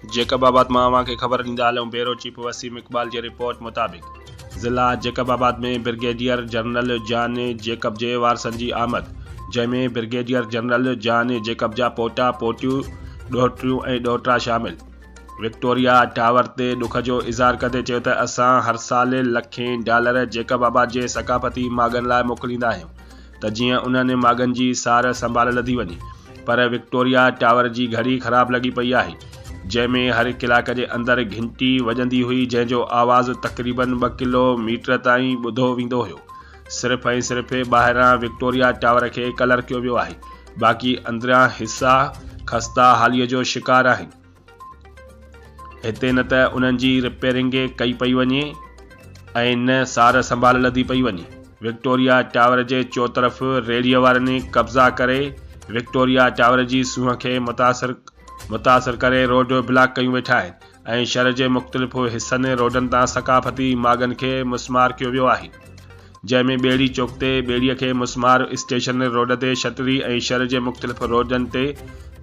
Jacob آباد مان اوهان کي خبر ڏيندا هلون بيورو چيف وسيم اقبال جي رپورٽ مطابق ضلع Jacobabad ۾ brigadier general John Jacob جي وارثن جي آمد جنهن ۾ برگيڊيئر جنرل جان جيڪب جا پوٽا، پوٽيون، ڏوهٽريون ۽ ڏوهٽا شامل وڪٽوريا ٽاور تي ڏک جو اظهار ڪندي چيو ته اسان هر سال لکين ڊالر جيڪب آباد جي ثقافتي ماڳن لاء موڪليندا آهيون ته جيئن انهن ماڳن جي سار سنڀال لڌي وڃي پر وڪٽوريا ٽاور جي گهڙي خراب لڳي پئي آهي جنهن ۾ هر ڪلاڪ جي اندر گهنٽي وڄندي هئي جنهن جو آواز تقريبن ٻه ڪلو ميٽر تائين ٻڌو ويندو هيو صرف ۽ صرف ٻاهران وڪٽوريا ٽاور کي ڪلر ڪيو ويو آهي باقي اندريان حصا خسته حالي جو شڪار آهن. هتي نه ته انهن جي رپيئرنگ ڪئي پئي وڃي ۽ نه سار سنڀال لڌي پئي وڃي. وڪٽوريا ٽاور جي چوطرف ريڙهيء وارن قبضا ڪري وڪٽوريا ٽاور جي سونهن کي متاثر متاثر ڪري روڊ بلاڪ ڪيون ويٺا آهن ۽ شھر جي مختلف حصن روڊن تان ثقافتي ماڳن کي مسمار ڪيو ويو آهي. جنهن ۾ ٻيڙي چوڪ تي ٻيڙي کي مسمار، اسٽيشن روڊ تي شٽري ۽ شھر جي مختلف روڊن تي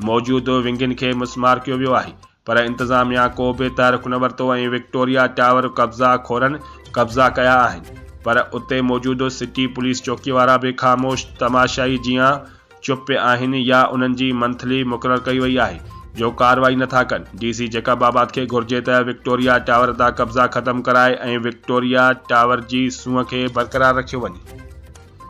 موجود ونگين کي مسمار ڪيو ويو آهي پر انتظاميا ڪو به تحرڪ نه ورتو ۽ وڪٽوريا ٽاور قبضا خورن قبضا ڪيا آهن پر اتي موجود سٽي پوليس چوڪي وارا به خاموش تماشائي جيان چپ آهن يا انهن جي منٿلي مقرر ڪئي وئي آهي جو ڪارروائي نٿا ڪن، ڊي سي جيڪب آباد کي گهرجي ته وڪٽوريا ٽاور تان قبضا ختم ڪرائي ۽ وڪٽوريا ٽاور جي سونهن کي برقرار رکيو وڃي.